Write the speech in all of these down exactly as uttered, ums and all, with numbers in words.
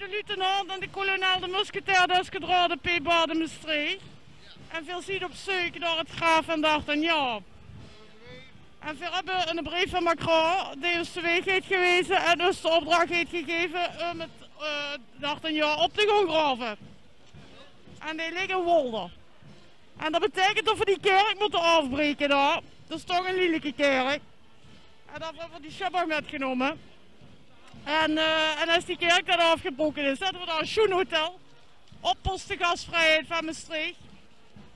De luitenant en de kolonel, de musketair, de escadron, de P-bade Mestreech. En veer zien op zeuk nao 't graaf vaan D'Artagnan. En veer höbbe 'ne breef vaan Macron, dee us de weeg heet geweze en us de opdrach heet gegeve um 't, eh, D'Artagnan op te goon grave. En dee ligk in Wolder. En dat beteikent tot veer die kèrk mote aofbreke dao. Dat is toch 'n lielike kèrk. En daoveur höbbe veer die sjöbbach mètgenome. En, eh, en es die kèrk dan aofgebroke is, zètte veer dao 'n sjoen hotel op, pos de gasvrijheid vaan Mestreech.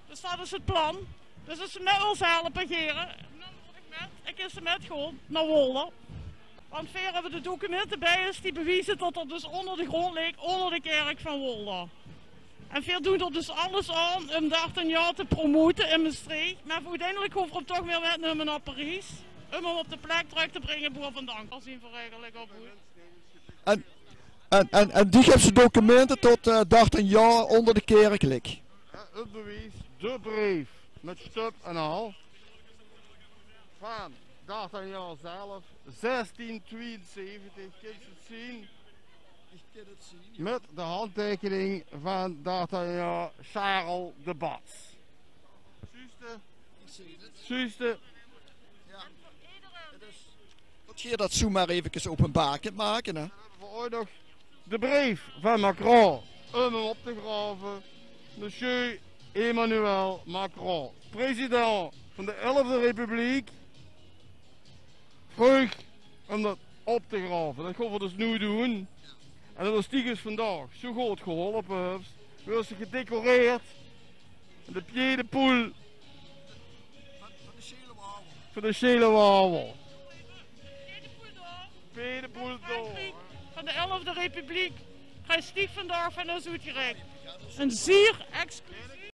Dus dat is 't plan. Dus es ze mèt wèlle helpe, gere, dan gaon iech mèt. Iech kin ze mèt goon nao Wolder. Want veer höbbe de documente bij us die bewieze tot 'r dus oonder de grond ligk, oonder de kèrk vaan Wolder. En veer doen d'r dus alles aon um D'Artagnan te promote in Mestreech. Meh oeteindelek goon veer 'm toch weer mètnumme nao Paries. Um 'm op de plek trök te bringe boe 'r vaandaan kump. Zien veer eigelek al boe. En, en, en, en die guf ze documente tot, eh, D'Artagnan oonder de kèrk ligk. Jao, 't bewies, de breef mèt stub en al. Vaan D'Artagnan zelf, zestien twieënzeventig, kins te 't zien. Mèt de handteikening vaan D'Artagnan Charles de Bats. Zuuste? Zuuste? Jao. Dat geer dat zoe mer evekes openbaar kint make, hè? Veer höbbe ouch nog de breef vaan Macron um 'm op te grave. Monsieur Emmanuel Macron, president vaan de Elfde Republiek, vreug um dat op te grave. Dat goon veer dus noe doen. En umtot diech us vaandaog zoe good geholpe höbs, weurste gedecoreerd in de Pied de Poule vaan de Sjele Wawel. Pied de Poule d'Or. Vaan de Elfde Republiek kriegs diech vaandaog vaan us oetgereik. 'n Zier exclusief